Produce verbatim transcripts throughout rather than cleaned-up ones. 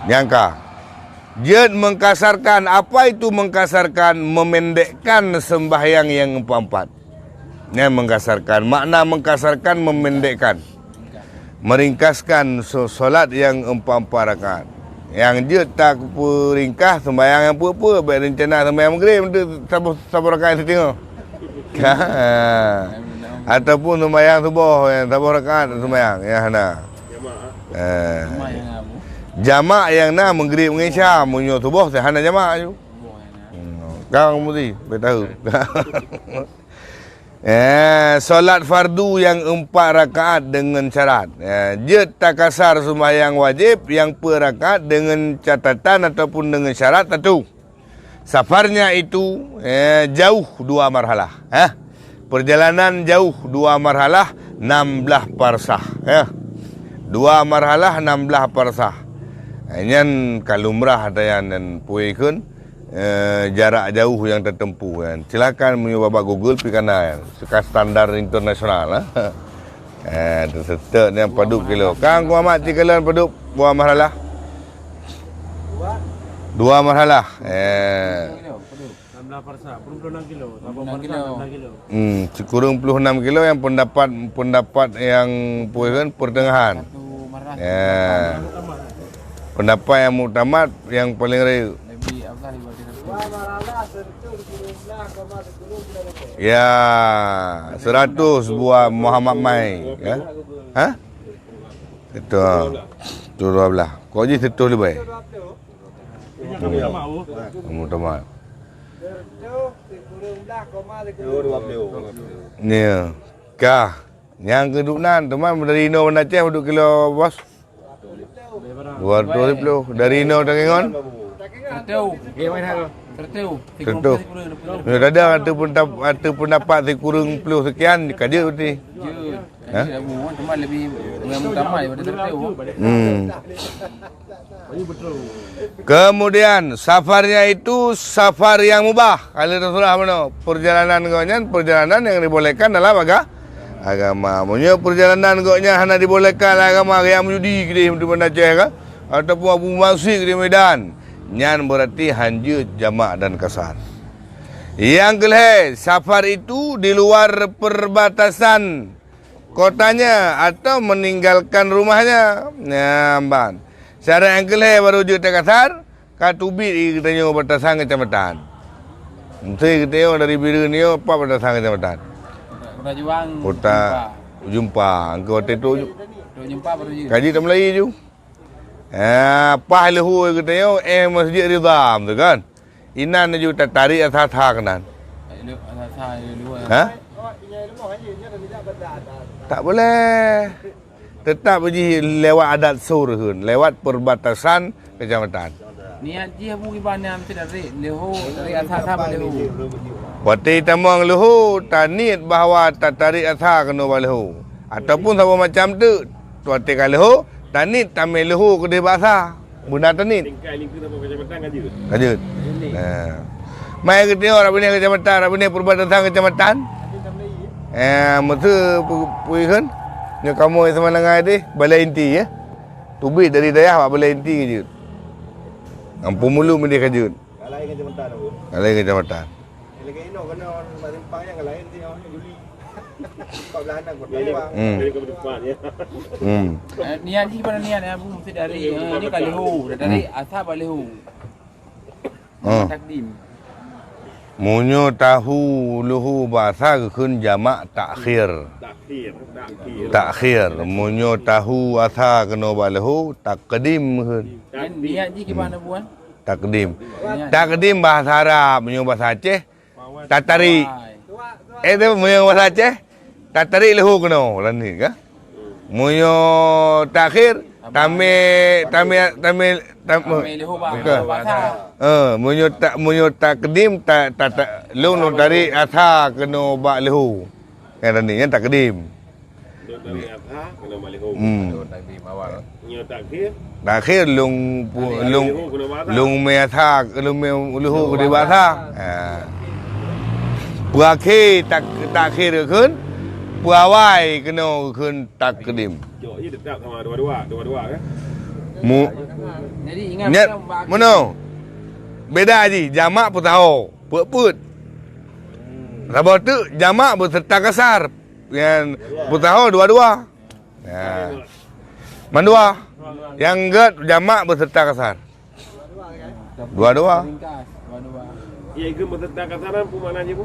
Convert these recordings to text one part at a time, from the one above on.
Nyang ka. Jeuet mengkasarkan, apa itu mengkasarkan? Memendekkan sembahyang yang empat-empat. Nyan mengkasarkan. Makna mengkasarkan, memendekkan. Meringkaskan so-, solat yang empat-empat rakaat. Nyang jeuet tapeuringkas sembahyang nyang peuet-peuet, bèk rencana sembahyang Maghrib tu saboh, saboh rakaat siteungoh. Ataupun sembahyang suboh, nyang saboh rakaat sembahyang, nyang hana. Eh. Jamak nyang na Maghrib ngon Isya, meunyoe suboh hana jamak ju. Hmm, kang mesti bèk tahu. Eh, solat fardu yang empat rakaat dengan syarat. Eh, jeuet takasar sembahyang wajib yang peuet rakaat dengan catatan ataupun dengan syarat satu. Safarnya itu, eh, jauh dua marhalah. Eh, perjalanan jauh dua marhalah, enam belas parsah. Eh, dua marhalah, enam belas parsah. Eh, nyan ka lumrah ata nyan dan pue kheun, eh, jarak jauh yang tertempuh, kan. Silakan meunyoe bak Google pih ka na, kan. Seukah standar internasional, eh. Eh, teuseutôt nyang padub kilo. Kang Muhammad, sikalon padub dua marhalah? Dua marhalah. Eh. Enam belas parsah, enam puluh enam kilo. Enam puluh enam kilo. Hmm, sikureueng puluh enam kilo nyang pendapat, pendapat nyang pue kheun pertengahan. Ya. Pendapat nyang muktamad nyang paling rayeuk. Ya, seratus buah Muhammad Mai, ya. Ha? Seratus dua belas. Kok jih seratus leubeh? Muktamad. Ya. Ka. Nyang keuduek nan, teuma dari inoe Banda Aceh padub kilo, Bos? Dua ratus lima puluh. Dari inoe Takengon? Seratus. Seratus. Seratus. Ya, dah ada, ada pun, ada pendapat sikureueng puluh sekian, ka jeuet berarti. Jeuet. Ha? Jadi, Abu, teuma lebih muktamad daripada seratus. Hmm. Kemudian, safarnya itu safar yang mubah. Kalau terserah mana. Perjalanan gobnyan, perjalanan yang dibolehkan dalam aga-, agama. Meunyoe perjalanan gobnyan hana dibolehkan dalam agama, kayak meujudi keudeh di Banda Aceh kan? Ataupun Abu Mansik di Medan. Nyan berarti hanjeuet jamak dan kasar. Yang kelhèe, safar itu di luar perbatasan kotanya atau meninggalkan rumahnya. Nah, ban. Syarat nyang keulhèe baru jeuet takasar, ka teubiet di geutanyoe batasan keucamatan. Mesti geutanyoe dari Bireuen nyoe pat batasan keucamatan. Kota Juang, Kota Jumpa. Jumpa. Engkau watèe tu Kota Jumpa baru jeuet. Kaji tak mulai ju. Ah, paih leuhô geutanyoe, eh, Masjid Ridha tu kan. Inan laju tatarék asa-asa keunan. Asa-asa, asa-asa. Ha? Tak boleh. Tetap jih lewat adat sur kheun, lewat perbatasan kecamatan. Niat jih Abu Iban nyan meusti tarék leuhô, tarék asa-asa bak leuhô. Watèe tamong leuhô, taniet bahwa tatarék asa keunoe bak leuhô. Ataupun saboh macam teuk, watèe ka leuhô, taniet tamè leuhô keudeh bak asa. Beuna taniet. Tingkat lingkeu saboh kecamatan ka jeuet. Ka jeuet. Nah. Mai geutanyoe rab binéh kecamatan, rab binéh perbatasan kecamatan. Eh, meuteue pu-, pui kheun. Nyoe kamoe sama dengan deh, Balai Inti, ya. Teubiet dari dayah bak Balai Inti ka jeuet. Ampôn Mulu meudeh ka jeuet. Ka laén kecamatan, Abu. Ka laén kecamatan. Lagèe inoe keunoe bak simpang nyan ka laén ti, oh, Juli. Empat belas anang kota. Hmm. Dari ke depan, ya. Hmm. Eh, niat jih pada niat, ya, Abu, mesti dari, eh, ini ka leuhô, dari asa bak leuhô. Hmm. Takdim. Meunyoe tahu leuhô bak asa geukheun jamak takhir. Takhir, takhir. Takhir. Meunyoe tahu asa keunoe bak leuhô, takdim geukheun. Kan niat jih kiban, Abu, kan? Takdim. Niat. Takdim bahasa Arab, meunyoe bahasa Aceh, tatarék. Eh, tu meunyoe bahasa Aceh, tatarék leuhô keunoe, lani ka. Meunyoe takhir, tamè, tamè, tamè, tam-, Tamè leuhô bak, bukan. Bak asa. Eh, meunyoe ta-, meunyoe takdim, ta-, ta-, ta-, lôn, lôn tarék asa keunoe bak leuhô. Nyan tadi, nyan takdim. Nyoe tarék asa, keunoe bak leuhô. Hmm. Nyoe takdim awal. Nyoe takhir. Takhir lôn pu-, tarék lôn, leuhô keunoe bak asa. Lôn mè asa, lôn mè leuhô keudeh bak asa. Ha. Peuakhé tak-, takhir kheun, peuawai keunoe kheun takdim. Jok jih tetap sama dua-dua, dua-dua kan? Mu- Jadi Nyan, meunoe. Beda jih, jamak peusaho, peuet-peuet. Saboh teuk jamak beuseureuta kasar. Nyan peusaho dua-dua. Ya. Mandua. Nyang gét jamak beuseureuta kasar. Dua-dua. Ya, ikheun beuseureuta kasar nyan peue makna jih, Bu?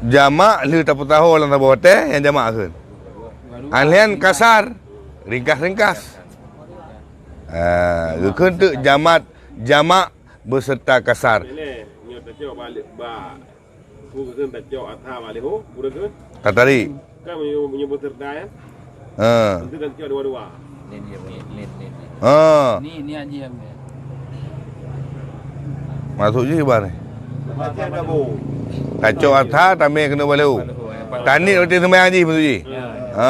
Jamak lheueh tapeusaho lam saboh watée, nyan jamak kheun. Anlian kasar, ringkas-ringkas. Ah, geukheun teuk jamat, jamak beuseureuta kasar. Nyoe tacok bak, bak, peue geukheun tacok asa bak leuho, peue geukheun? Tatarik. Kan meunyoe, meunyoe beuseureuta, ya? Ha. Itu tacok dua-dua. Ni, ni, ni, ni, ni, ni. Ha. Ni, ni aja yang ni. Maksud jih bang ni. Baca dah, Bu. Tacok asa, tamé keunoe bak leuho. Taniet roti seumayang jih maksud jih. Ya. Ha.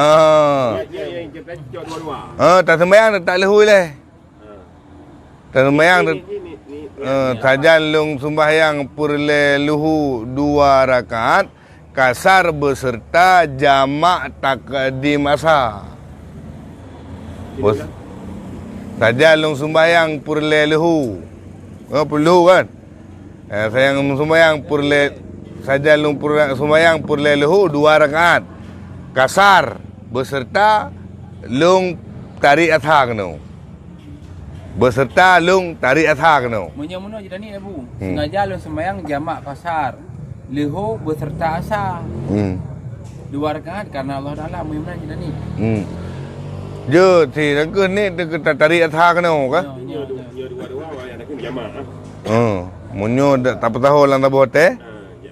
Ya, ya, ya, tacok dua-dua. Ha, taseumbayang tak leuho leh. Taseumayang, eh, sajan lôn sumbayang peureulée leuhu dua rakaat, kasar beuseureuta jamak takdim asa. Bes-, sajan lôn sumbayang peureulée leuhu. Eh, peureulée leuhu kan? Eh, sayang sumbayang peureulée, sajan lôn peureulée, sumbayang peureulée leuhu dua rakaat. Kasar beuseureuta lôn tarék asa keunoe. Beuseureuta lôn tarék asa keunoe. Meunyoe meunoe jih taniet, Abu. Hmm. Sengaja lôn seumayang jamak kasar. Leuho beuseureuta asa. Hmm. Dua rakaat karena Allah Taala, meunyoe meunan jih taniet. Hmm. Jeuet si, dan keuh ni teu-, ta-, tarék asa keunoe kah? Ya, ya, ya. Nyoe dua-dua, wayang takheun jamak, ha? Hmm. Meunyoe da-, tapeusaho lam saboh watée,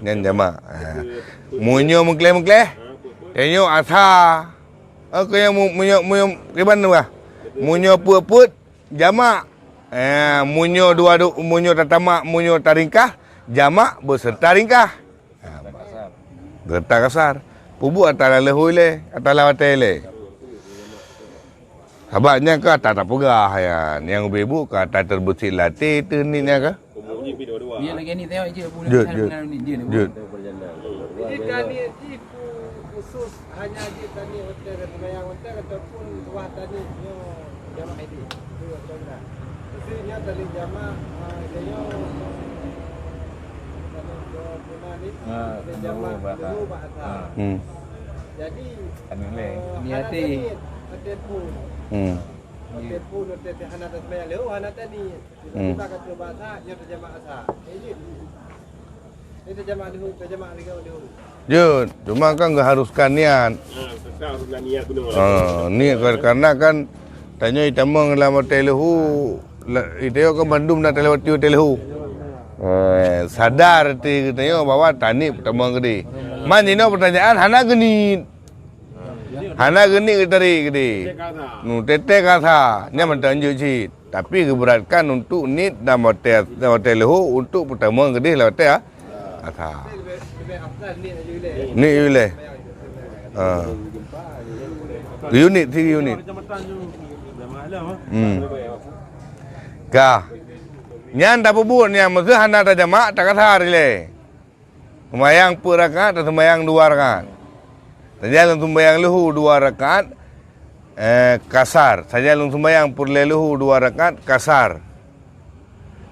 nyan jamak. Ha. Meunyoe meukleh-meukleh, tanyoe asa. Oh, keu nyang mu-, meunyoe, meunyoe, kiban tu bah. Meunyoe peuet-peuet, jamak. Eh, meunyoe dua du-, meunyoe tatamak, meunyoe taringkah, jamak beuseureuta ringkah. Ha, beuseureuta kasar. Peubuet ata lam leuhu ilée, ata lam watée ilée. Sabab nyan ka ata tapeugah nyan. Nyang ubé bu ka ata teubeusit lam até teuh niet nyan ka. Jeuet, jeuet. Jeuet. Jadi, taniet jih khusus hanya jih taniet watée ka seumayang watée ataupun wah taniet nyoe jamak idéh? Itu contoh. Khususnya taniet jamak, ah, nyoe taniet dua bulan ni, ah, taniet jamak dulu bak asa. Ah. Hmm. Jadi, eh, hana taniet, watée pun. Hmm. Watée pun, watée hana taseumayang lé, oh, hana taniet. Hmm. Tiba-tiba ka troh bak asa, nyoe tajamak asa. Eh, jeuet. Nyoe tajamak leuhu, tajamak leuhu, leuhu. Jeuet, cuma kan geuharuskan niat. Ha, tetap harus niat keunoe. Ha, niat ka-, karena kan tanyoe itamong lam watée leuhu, la-, itanyoe kan bandum na talewati watée leuhu. Eh, sadar ti geutanyoe bahwa taniet peutamong keudeh. Man jinoe peutanyaan hana geuniet. Hana geuniet geutarék keudeh. Nu teutek asa, nyan mantong jeuet cit. Tapi geuberatkan untuk niet dan watée, dan watée leuhu untuk peutamong keudeh lam watée asa. Niet ilée. Ha. Unit, tiga unit. Hmm. Ka. Nyan tapeubuet nyan meuseu hana tajamak, takasar ilée. Seumayang peuet rakaat, taseumayang dua rakaat. Sajan lôn seumayang leuhu dua rakaat, eh, kasar. Sajan lôn seumayang peureulée leuhu dua rakaat, kasar.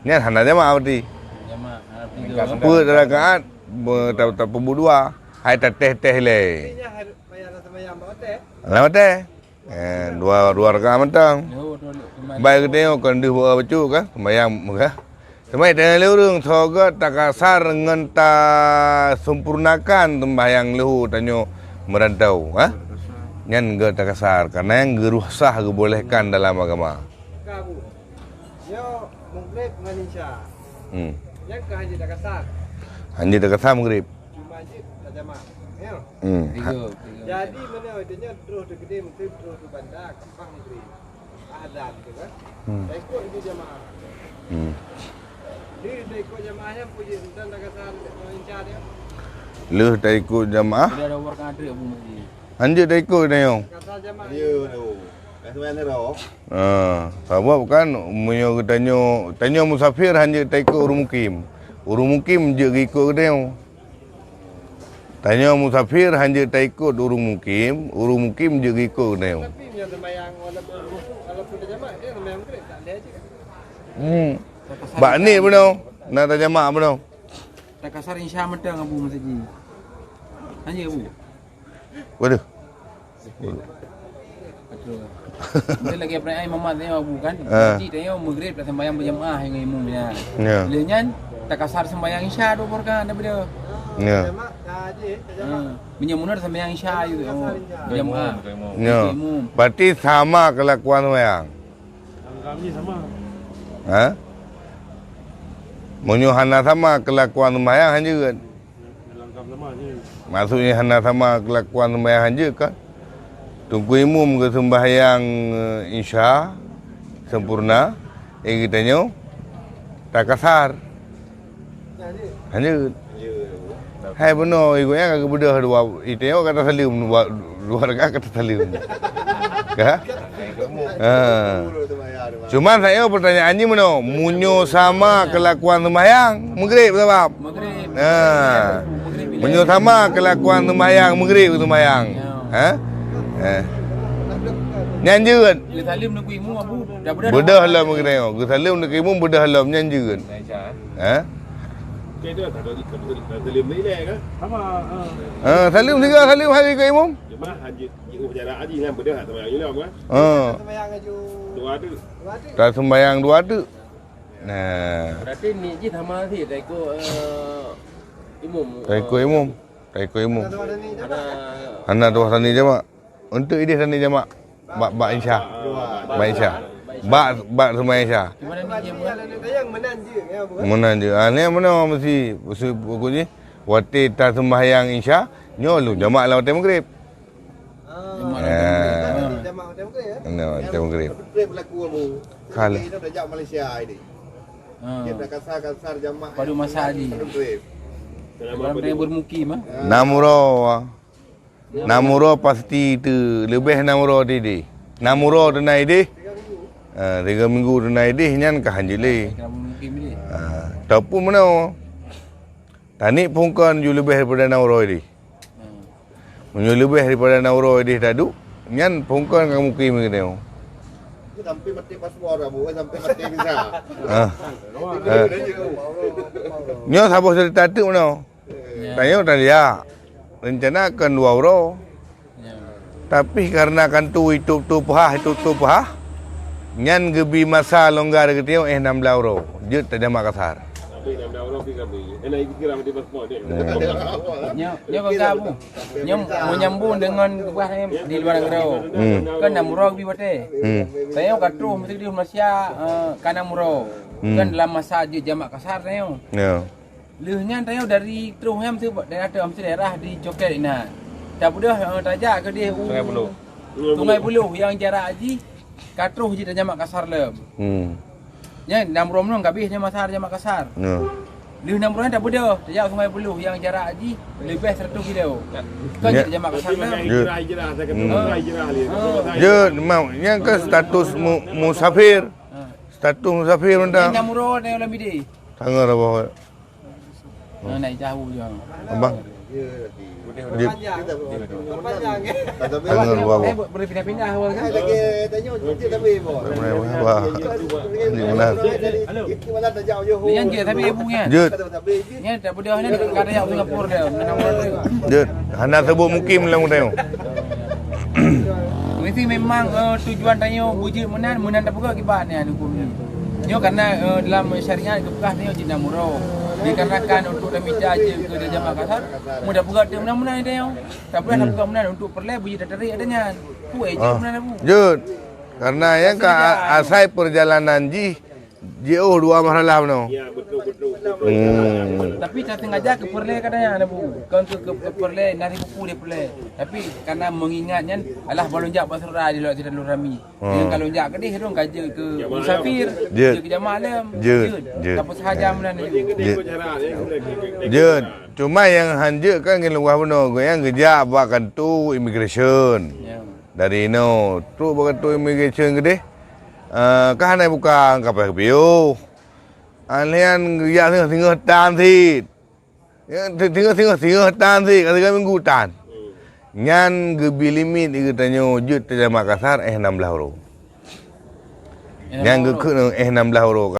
Nyan hana jamak berarti. Jamak, hana tiga. Peuet rakaat, be-, ta-, tapeubuet dua. Hai tatéh-téh ilée. Lam watée. Eh, dua, dua rakaat mantong. Baik geutanyoe kon deuh bawa bacut kan, sembahyang meuga. Sembahyang tanyoe lé ureuëng soe gét takasar ngon tasempurnakan sembahyang leuhu tanyoe meurantau, ha? Nyan gét takasar, karena nyang geurukhsah geubolehkan dalam agama. Ka, Bu. Nyoe Maghrib ngon Isya. Hmm. Nyang ka hanjeuet takasar. Hanjeuet takasar Maghrib. Cuma jeuet tajamak. Ya. Hmm. Tiga, tiga. Jadi, meunyoe tanyoe troh teukeudeh meuteun troh teu banda, gampang Maghrib. Azan tu kan. Hmm. Taikot di jamaah. Hmm. Di taikot jamaah nyan peue jeuet dan takasar ngon Isya dia. Lheueh taikot jamaah. Udah ada orang ada Abu Masjid. Hanjeuet taikot tanyoe. Takasar jamaah. Ya, tu. Dah sembilan roh. Ah, sabab kan meunyoe geutanyoe, tanyoe musafir hanjeuet taikot ureuëng mukim. Ureuëng mukim jeuet geuikot geutanyoe. Tanyoe musafir hanjeuet taikot ureuëng mukim, ureuëng mukim jeuet geuikot geutanyoe. Tapi meunyoe seumayang walaupun, walaupun tajamak, dia seumayang Maghrib, tak lé aja. Hmm. Bak ni bunoe, na tajamak bunoe. Takasar insya mantong Abu masa jih. Hanya Abu. Waduh. Betul. Mungkin lagi pernah ai mamat tanya Abu kan. Ah. Jadi tanya maghrib dah sembahyang berjamaah dengan imum ya. Ya. Bila nyan takasar sembahyang insya dua rakaat dah beda. Ya. Ha. Meunyoe munur sembahyang insya itu. Oh, berjamaah. Ya. Imum. Berarti sama kelakuan sembahyang. Kami sama. Ha? Meunyoe hana sama kelakuan sembahyang hanjeuet. Dalam kam sama je. Maksudnya hana sama kelakuan sembahyang hanjeuet kan? Teungku imum ke sembahyang, eh, Isya sempurna, eh, geutanyoe takasar. Hanjeuet. Hai bunoe, igoe nyan ka geubeudôh dua, iteueng ka tasaleuem dua, dua rakaat ka tasaleuem. Ka? Ha. Cuman sayoe pertanyaan jih bunoe, meunyoe sama kelakuan sembahyang, maghrib sabab. Maghrib. Ha. Meunyoe sama kelakuan sembahyang, maghrib sembahyang. Ya. Ha? Eh. Nyan jeuet. Geusaleuem neuk imum Abu. Dah beudôh. Beudôh lom geutanyoe. Geusaleuem neuk imum beudôh lom nyan jeuet. Ha? Okey, tu tak ada, tak ada, tak ada saleuem ni, kan? Sama, ha. Ha, saleuem sigoe, saleuem hari keu imum. Cuma haji, jiôh jarak haji, kan, beudôh tak sembahyang ilom, kan? Ha. Sembahyang aju. Dua tu. Dua tu. Tak sembahyang dua tu. Nah. Berarti ni jih sama sih, tak ikut, eh, imum. Tak ikut imum. Tak ikut imum. Ada. Hana dua sani jamak. Untuk idéh sani jamak. Bak, bak Isya. Bak Isya. Bak, bak sembahyang Isya. Meunan jeuet. Ah, ni meunan mesti, mesti pokok jih. Watèe tasembahyang Isya, nyoe lôn jamak lam watèe maghrib. Ah. Jamak lam watèe maghrib. Jamak watèe maghrib, ya? Jamak watèe maghrib. Yang berlaku, Abu. Kalau. Kita dah jak Malaysia ini. Ha. Dia dah kasar-kasar jamak. Padu masa haji. Padu maghrib. Dalam bermukim, ah. Nam uroe. Nam uroe pasti tu, leubeh nam uroe idéh. Nam uroe teuna idéh. Ha, tiga minggu teuna idéh nyan ka hanjeuet lé. Ha, ataupun meunoe. Tanik phôn kon ju leubeh daripada nam uroe idéh. Meunyoe leubeh daripada nam uroe idéh taduek, nyan phôn kon ka mukim geutanyoe. Sampai mati paspor, Abu, eh, sampai mati visa. Ha. Ha. Nyoe saboh cerita teuk meunoe. Ya. Tanyoe tajak. Rencana kon dua uroe. Ya. Tapi karena kan tu itôp-tôp peuhah, itôp-tôp peuhah, nyan geubi masa longgar geutanyoe, eh, nam blah uroe. Jeuet tajamak kasar. Tapi nam blah uroe pi kami. Eh, nak ikut kira mati paspor deh. Ya. Nyoe, nyoe kon ka, Bu. Nyoe menyambung dengan keubah di luar negara. Hmm. Kan nam uroe geubi watèe. Hmm. Tanyoe ka troh meusti di Malaysia, eh, ka nam uroe. Hmm. Kan dalam masa jeuet jamak kasar tanyoe. Ya. Lheueh nyan tanyoe dari troh nyan meusti daerah tu, meusti daerah di Coket inan. Tabeudôh, eh, tajak keudéh u Sungai Buloh. Sungai Buloh nyang jarak jih ka troh jih tajamak kasar lom. Hmm. Nyan nam uroe nyoe ka abéh nyan masa tajamak kasar. Ya. Lheueh nam uroe nyan tabeudôh, tajak Sungai Buloh nyang jarak jih leubeh seratus kilo. Kon jeuet tajamak kasar lom. Ya. Hijrah, hijrah, saya kata hijrah, hijrah. Jeuet, mau, nyan kan status mu-, musafir. Ha. Status musafir mantong. Nyan nam uroe nyan lam bidé. Tangan apa? Ha, naik jauh je. Abang. Dia. Panjang. Tangan dua Eh, buah. Boleh pindah-pindah awal kan? Lagi tanya, dia tak boleh, Bang. Tak boleh, Bang. Wah. Ni mana? Dia malah tak jauh, jauh. Ni yang dia tapi ibu nya. Jut. Ni tak boleh ni, kadang yang Singapura dia, menang orang tu. Jut. Hana sebut mukim dalam tengok. Mesti memang, eh, tujuan tanyoe bujur meunan, meunan tapeugah kiban ni anu bumi. Nyoe karena, eh, dalam syariat geupeugah tanyoe jeuet nam uroe. Dikarenakan untuk tamita je keu jamak kasar, mudah peugah teu meunan-meunan tanyoe. Tapi hmm. Tapeugah meunan untuk peureulèe bujur tatarék ata nyan. Peue jeuet meunan Abu? Jeuet. Karena nyang ka asai perjalanan jih jiôh dua masalah meunoe. Ya, betul, betul, betul. Hmm. Tapi tasengaja keu peureulèe kadang nyan Abu. Kon keu, keu, keu peureulèe, nari buku dia peureulèe. Tapi karena mengingat nyan, alah balon jak bak saudara di luar silaturahmi. Hmm. Yang kalau jak keudéh dong ka jeuet keu musafir, jeuet keu jamak lom. Jeuet, jeuet. Tapi sahaja meunan jeuet. Jeuet. Cuma yang hanjeuet kan ngon luwah bunoe, nyang geujak bak kantor immigration. Ya. Dari inoe trok bak kantor immigration keudéh. Ah, ka hana buka kapal piôh. Alian geujak singoh-singoh tan cit. Ya, singoh-singoh tan cit, ka tiga minggu tan. Nyan geubi limit geutanyoe jeuet teu jamak kasar eh nam blah uroe. Nyan geukheun eh nam blah uroe.